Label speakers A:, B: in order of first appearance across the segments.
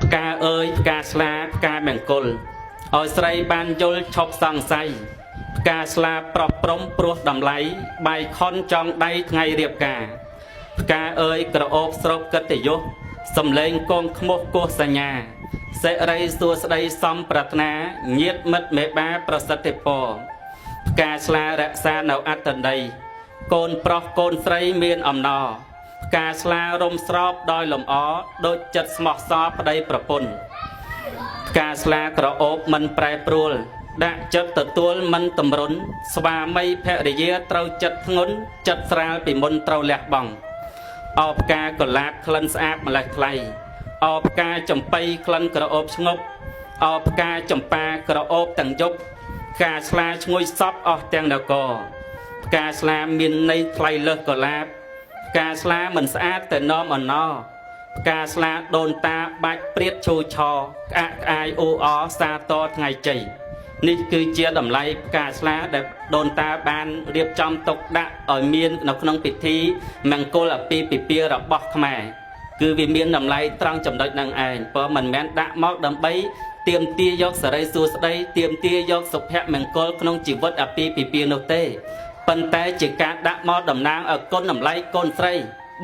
A: ផ្កាអើយផ្កាស្លាផ្កាមង្គលឲ្យស្រីបានយល់ឈប់សង្ស័យផ្កាស្លាប្រុសព្រំព្រោះតម្លៃបាយខុនចង់ដៃថ្ងៃរៀបការផ្កាអើយក្រអូបស្រូបកិត្តិយសសំលេងកងខ្មោះគោះសញ្ញាសិរីសួស្តីសំប្រាថ្នាញាតមិត្តមេបាប្រសិទ្ធិពរផ្កាស្លារក្សានៅអត្តន័យកូនប្រុសកូនស្រីមានអំណរផ្កាស្លារុំស្រោបដោយលំអដូចចិត្តស្មោះសរប្តីប្រពន្ធផ្កាស្លាក្រអូបមិនប្រែប្រួលដាក់ចិត្តទទួលមិនតម្រុនស្វាមីភរិយាត្រូវចិត្តធ្ងន់ចិត្តស្រាលពីមុនត្រូវលះបង់អោផ្កាកុលាបក្លិនស្អាតម្លេះថ្លៃអោផ្កាចំបៃក្លិនក្រអូបឈ្ងប់អោផ្កាចំប៉ាក្រអូបទាំងយប់ផ្កាស្លាឈ្ងុយសពអស់ទាំងនគរផ្កាស្លាមានន័យថ្លៃលើសកុលាបផ្កាស្លាមិនស្អាតតែនាំអណោផ្កាស្លាដូនតាបាច់ព្រាតឈូឆក្អាកក្អាយអ៊ូអសាតថ្ងៃជ័យនេះគឺជាតម្លៃផ្កាស្លាដែលដូនតាបានរៀបចំទុកដាក់ឲ្យមាននៅក្នុងពិធីមង្គលអាពាហ៍ពិពាហ៍របស់ខ្មែរគឺវាមានតម្លៃត្រង់ចំណុចនឹងឯងព្រោះមិនមែនដាក់មកដើម្បីទាមទារយកសិរីសួស្តីទាមទារយកសុភមង្គលក្នុងជីវិតអាពាហ៍ពិពាហ៍នោះទេប៉ុន្តែជាការដាក់មកតំណាងឲ្យគុណតម្លៃកូនស្រី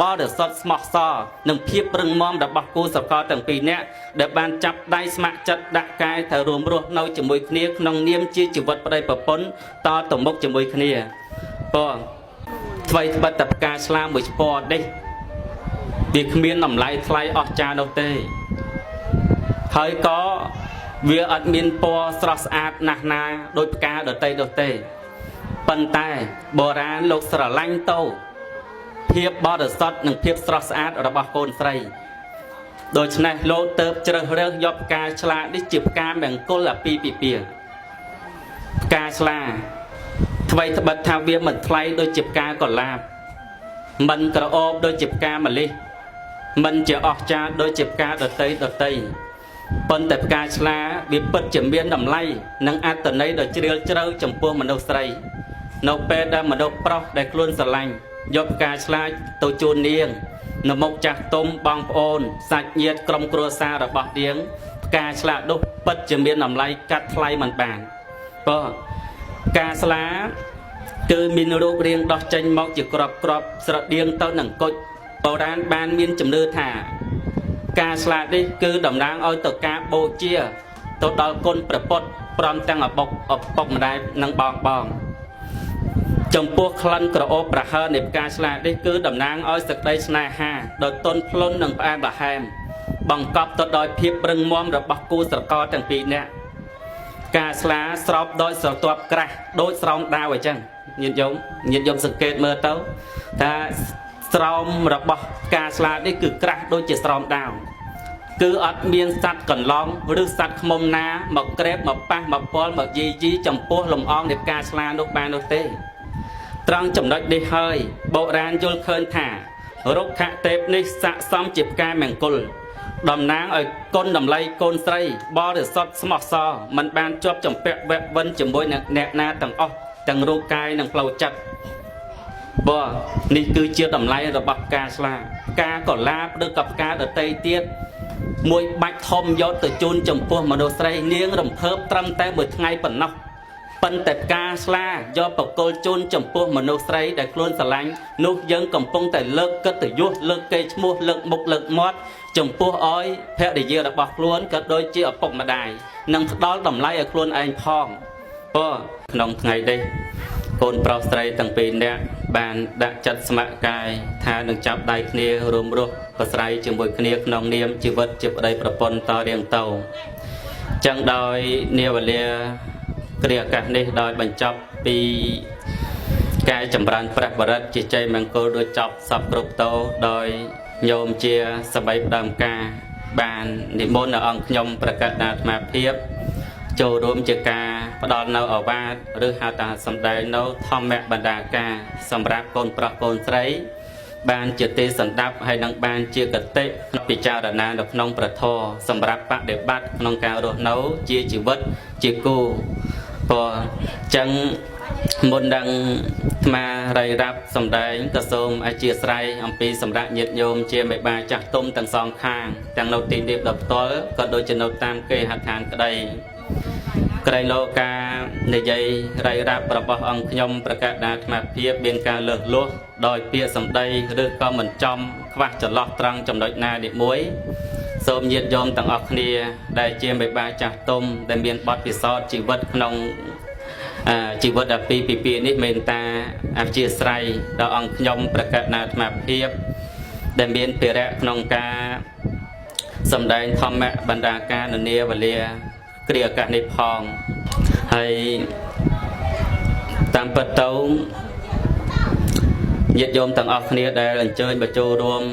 A: បរិសុទ្ធស្មោះសរនិងភាពរឹងមាំរបស់គូស្រករទាំងពីរនាក់ដែលបានចាប់ដៃស្ម័គ្រចិត្តដាក់កាយថារួមរស់នៅជាមួយគ្នាក្នុងនាមជាជីវិតប្តីប្រពន្ធតទៅមុខជាមួយគ្នាព្រោះថ្មីត្បិតតែផ្កាស្លាមួយស្ពណ៌នេះវាគ្មានតម្លៃថ្លៃអស្ចារ្យនោះទេហើយក៏វាអត់មានពណ៌ស្រស់ស្អាតណាស់ណាដោយផ្កាដតីនោះទេប៉ុន្តែបុរាណលោកស្រឡាញ់ទៅភាពបរិសុទ្ធនិងភាពស្រស់ស្អាតរបស់កូនស្រីដូច្នេះលោកទៅជ្រើសរើសយកផ្កាឆ្លានេះជាផ្កាមង្គលអាពាហ៍ពិពាហ៍ផ្កាឆ្លាថ្មីត្បិតថាវាមិនថ្លៃដូចជាផ្កាកុលាបមិនក្រអូបដូចជាផ្កាម្លិះមិនជាអស្ចារ្យដូចជាផ្កាដតីដតីប៉ុន្តែផ្កាឆ្លាវាពិតជាមានតម្លៃនិងអត្ថន័យដ៏ជ្រាលជ្រៅចំពោះមនុស្សស្រីនៅពេលដែលមនុស្សប្រុសដែលខ្លួនស្រឡាញ់យកផ្កាឆ្លាទៅជូននាងនៅមុខចាស់ទុំបងប្អូនសាច់ញាតិក្រុមគ្រួសាររបស់នាងផ្កាឆ្លានោះពិតជាមានតម្លៃកាត់ថ្លៃមិនបានព្រោះផ្កាស្លាគឺមានរូបរាងដោះចេញមកជាក្របក្របស្រដៀងទៅនឹងគុជបុរាណបានមានជំនឿថាផ្កាស្លានេះគឺតំណាងឲ្យទៅការបូជាទៅដល់គុណព្រះពុទ្ធព្រមទាំងឪពុកឪពុកម្ដាយនិងបងបងចំពោះក្លិនក្រអូបប្រហើរនៃផ្កាស្លានេះគឺតំណាងឲ្យសេចក្តីស្នេហាដ៏ទន់ភ្លន់និងផ្អែមល្ហែមបង្កប់ទៅដោយភាពរឹងមាំរបស់គូស្រករទាំងពីរនាក់ផ្កាស្លាស្រោបដោយស្រទាប់ក្រាស់ដូចស្រោមដាវអញ្ចឹងញាតិញោមញាតិញោមសង្កេតមើលទៅថាស្រោមរបស់ផ្កាស្លានេះគឺក្រាស់ដូចជាស្រោមដាវគឺអត់មានសត្វកន្លងឬសត្វខ្មុំណាមកក្រេបមកប៉ះមកពាល់មកយាយីចំពោះលំអងនៃផ្កាស្លានោះបាននោះទេត្រង់ចំណុចនេះហើយបុរាណយល់ឃើញថារុក្ខទេពនេះស័ក្តិសមជាផ្កាមង្គលតំណាងឲ្យគុណតម្លៃកូនស្រីបរិសុទ្ធស្មោះសរមិនបានជាប់ចម្ពាក់វែកវិនជាមួយនឹងអ្នកណាទាំងអស់ទាំងរូបកាយនិងផ្លូវចិត្តបើនេះគឺជាតម្លៃរបស់ផ្កាស្លាផ្កាកុលាបឬក៏ផ្កាដតីទៀតមួយបាច់ធំយកទៅជូនចំពោះមនុស្សស្រីនាងរំភើបត្រឹមតែមួយថ្ងៃប៉ុណ្ណោះប៉ុន្តែផ្កាស្លាយកបកគលជូនចំពោះមនុស្សស្រីដែលខ្លួនស្រឡាញ់នោះយើងកំពុងតែលើកកិត្តិយសលើកកេរ្តិ៍ឈ្មោះលើកមុខលើកមាត់ចំពោះឲ្យភរិយារបស់ខ្លួនក៏ដូចជាឪពុកម្ដាយនិងផ្ដល់តម្លៃឲ្យខ្លួនឯងផងព្រោះក្នុងថ្ងៃនេះកូនប្រុសស្រីទាំងពីរនាក់បានដាក់ចិត្តស្ម័គ្រកាយថានឹងចាប់ដៃគ្នារួមរស់ប្រស្រ័យជាមួយគ្នាក្នុងនាមជីវិតជាប្តីប្រពន្ធតរៀងទៅចឹងដោយនាវេលាគ្រាឱកាសនេះដោយបញ្ចប់ពីការចម្រើនព្រះបរិត្តជាជ័យមង្គលដូចចប់សពគ្រប់តោដោយញោមជាសបីផ្ដើមការបាននិមន្តនៅអង្គខ្ញុំប្រកាសអាត្មាភាពចូលរួមជាការផ្ដល់នៅឱវាទឬហៅថាសម្ដែងនៅធម្មបណ្ដាការសម្រាប់កូនប្រុសកូនស្រីបានជាទេសសម្ដាប់ហើយនឹងបានជាកតិពិចារណានៅក្នុងព្រះធម៌សម្រាប់បដិបត្តិក្នុងការរស់នៅជាជីវិតជាគូព្រោះចឹង មុននឹងអាត្មារៃរាប់សំដែងក៏សូមអធិស្ឋានអំពីសម្រាប់ញាតិញោមជាមេបាចាស់ទុំទាំងសងខាងទាំងនៅទីនេះដល់ផ្ទាល់ក៏ដូចជានៅតាមគេហដ្ឋានក្តីក្រែងលោកានិយាយរៃរាប់របស់អង្គខ្ញុំប្រកាសដាអាត្មាភាពមានការលើសលួសដោយពាក្យសម្ដីឬក៏មិនចំខ្វះចន្លោះត្រង់ចំណុចណានេះមួយសូមញាតិញោមទាំងអស់គ្នាដែលជាមេបាចាស់ទុំដែលមានបទពិសោធន៍ជីវិតក្នុងជីវិតអាពាហ៍ពិពាហ៍នេះមេត្តាអធិស្ឋានដល់អង្គខ្ញុំប្រកាសណាអាត្មាភាពដែលមានភារៈក្នុងការសម្ដែងធម្មបណ្ដាការនានាវេលាគ្រាឱកាសនេះផងហើយតាមពិតទៅញាតិញោមទាំងអស់គ្នាដែលអញ្ជើញបញ្ចូលរួម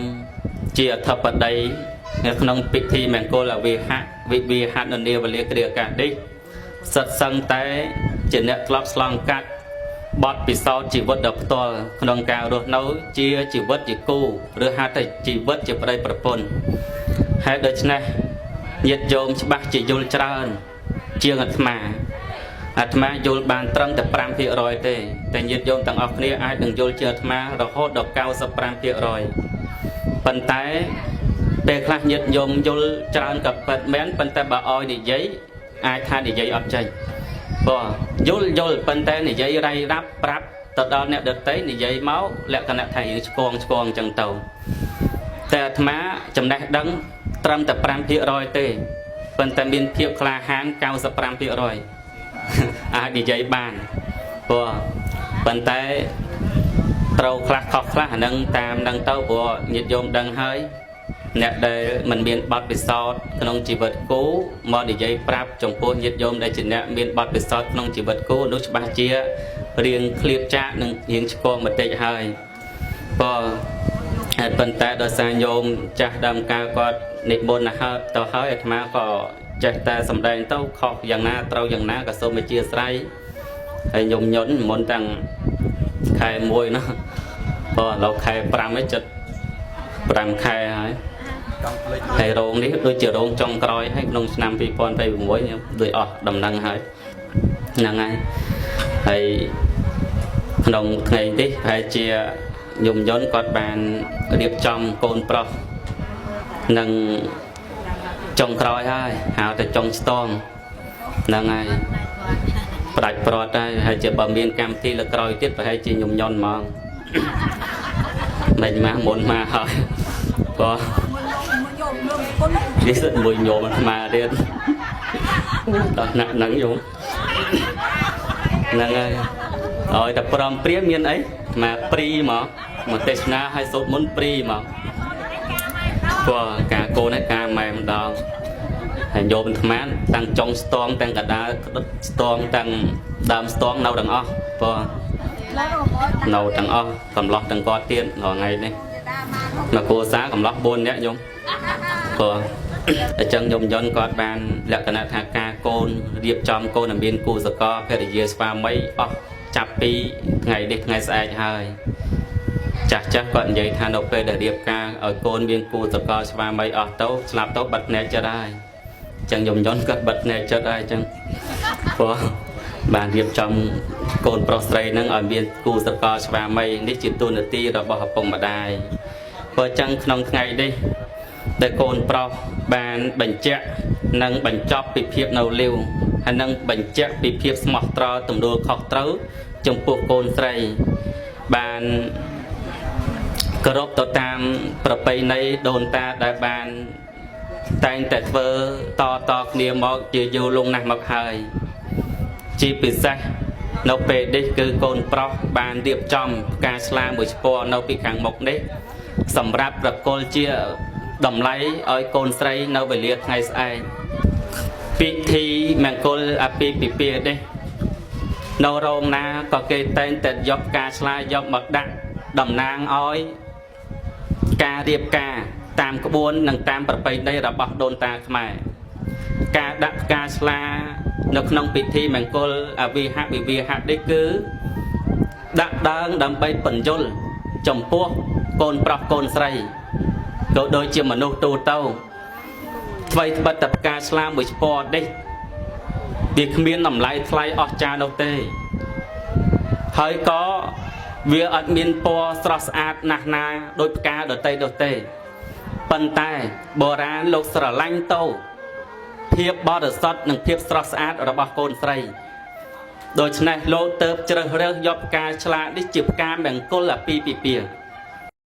A: ជាអធិបតីនៅក្នុងពិធីមង្គលអវិហៈវិវាហនានាវេលាគ្រាឱកាសនេះសិតសឹងតែជាអ្នកធ្លាប់ឆ្លងកាត់បទពិសោធន៍ជីវិតដ៏ផ្ទាល់ក្នុងការរស់នៅជាជីវិតជាគូឬហៅថាជីវិតជាប្តីប្រពន្ធហើយដូច្នេះញាតិញោមច្បាស់ជាយល់ច្រើនជាងអាត្មាអាត្មាយល់បានត្រឹមតែ 5% ទេតែញាតិញោមទាំងអស់គ្នាអាចនឹងយល់ជាអាត្មារហូតដល់ 95% ប៉ុន្តែពេលខ្លះញាតិញោមយល់ច្រើនក៏ពិតមែនប៉ុន្តែបើឲ្យនិយាយអាចថានិយាយអត់ចេញព្រោះយល់យល់ប៉ុន្តែនិយាយរៃរាប់ប្រាប់ទៅដល់អ្នកដទៃនិយាយមកលក្ខណៈថារឿងឆ្គងឆ្គងចឹងទៅតែអាត្មាចំណេះដឹងត្រឹមតែ 5% ទេប៉ុន្តែមានភាពក្លាហាន 95% អាចនិយាយបានព្រោះប៉ុន្តែត្រូវខ្លះខុសខ្លះអានឹងតាមនឹងទៅព្រោះញាតិញោមដឹងហើយអ្នកដែលមិនមានបទពិសោធន៍ក្នុងជីវិតគូមកនិយាយប្រាប់ចំពោះញាតិញោមដែលជាអ្នកមានបទពិសោធន៍ក្នុងជីវិតគូនោះច្បាស់ជារៀងឃ្លាតចាកនិងរៀងឆ្គងបន្តិចហើយព្រោះហើយប៉ុន្តែដោយសារញោមចាស់ដើមការគាត់និមន្តទៅទៅហើយអាត្មាក៏ចេះតែសំដែងទៅខុសយ៉ាងណាត្រូវយ៉ាងណាក៏សូមអធិស្ឋានហើយញោមញន់មុនតាំងខែ1ណាព្រោះឥឡូវខែ5ហើយចិត្ត5ខែហើយហើយរោងនេះដូចជារោងចុងក្រោយហើយក្នុងឆ្នាំ2026ខ្ញុំដូចអស់ដំណឹងហើយហ្នឹងហើយហើយក្នុងថ្ងៃនេះប្រហែលជាញោមយន្តគាត់បានរៀបចំកូនប្រុសនិងចុងក្រោយហើយហៅតែចុងស្ទងហ្នឹងហើយផ្ដាច់ព្រាត់ហើយហើយជាបើមានកម្មវិធីលើក្រោយទៀតប្រហែលជាញោមយន្តហ្មងមិនមកមុនមកហើយព្រោះនេះសិតមួយញោមអាត្មាទៀតដល់ថ្នាក់ហ្នឹងញោមហ្នឹងហើយឲ្យតែព្រមព្រៀងមានអីមកព្រីមកមកទេសនាឲ្យសូត្រមុនព្រីមកព្រោះការកូនឯការម៉ែម្ដងហើយញោមអាត្មាតាំងចុងស្ទងតាំងកដាលស្ទងតាំងដើមស្ទងនៅទាំងអស់ព្រោះនៅទាំងអស់កំឡោះទាំងគាត់ទៀតរាល់ថ្ងៃនេះមកគ្រួសារកំឡោះ4នាក់ញោមព្រោះអញ្ចឹងញោមយន្តគាត់បានលក្ខណៈថាការកូនរៀបចំកូនឲ្យមានគូសកលភរិយាស្វាមីអស់ចាប់ពីថ្ងៃនេះថ្ងៃស្អែកហើយចាស់ចាស់គាត់និយាយថានៅពេលដែលរៀបការឲ្យកូនមានគូសកលស្វាមីអស់ទៅស្លាប់ទៅបាត់ភ្នែកចិត្តហើយអញ្ចឹងញោមយន្តគាត់បាត់ភ្នែកចិត្តហើយអញ្ចឹងព្រោះបានរៀបចំកូនប្រុសស្រីនឹងឲ្យមានគូសកលស្វាមីនេះជាតួនាទីរបស់ឪពុកម្ដាយព្រោះអញ្ចឹងក្នុងថ្ងៃនេះដែលកូនប្រុសបានបញ្ជាក់និងបញ្ចប់ពីភាពនៅលីវហើយនឹងបញ្ជាក់ពីភាពស្មោះត្រង់ទំនួលខុសត្រូវចំពោះកូនស្រីបានគោរពទៅតាមប្រពៃណីដូនតាដែលបានតែងតែធ្វើតតគ្នាមកជាយូរលង់ណាស់មកហើយជាពិសេសនៅពេលនេះគឺកូនប្រុសបានរៀបចំផ្កាស្លាមួយស្ពរនៅពីខាងមុខនេះសម្រាប់ប្រគល់ជាតម្លៃឲ្យកូនស្រីនៅវេលាថ្ងៃស្អែកពិធីមង្គលអាពាហ៍ពិពាហ៍នេះនៅរោងណាក៏គេតែងតែយកផ្កាស្លាយកមកដាក់តំណាងឲ្យការរៀបការតាមក្បួននិងតាមប្រពៃណីរបស់ដូនតាខ្មែរការដាក់ផ្កាស្លានៅក្នុងពិធីមង្គលអវិហវិវាហនេះគឺដាក់ដើងដើម្បីពន្យល់ចំពោះកូនប្រុសកូនស្រីក៏ដូចជាមនុស្សទូទៅថ្វីត្បិតតែផ្កាស្លាមួយស្ពរនេះវាគ្មានតម្លៃថ្លៃអស្ចារ្យនោះទេ ហើយក៏វាអត់មានពណ៌ស្រស់ស្អាតណាស់ណាដោយផ្កាដតីនោះទេប៉ុន្តែបុរាណលោកស្រឡាញ់តោភាពបរិសុទ្ធនិងភាពស្រស់ស្អាតរបស់កូនស្រីដូច្នេះលោកទៅជ្រើសរើសយកផ្កាឆ្លានេះជាផ្កាមង្គលអាពាហ៍ពិពាហ៍។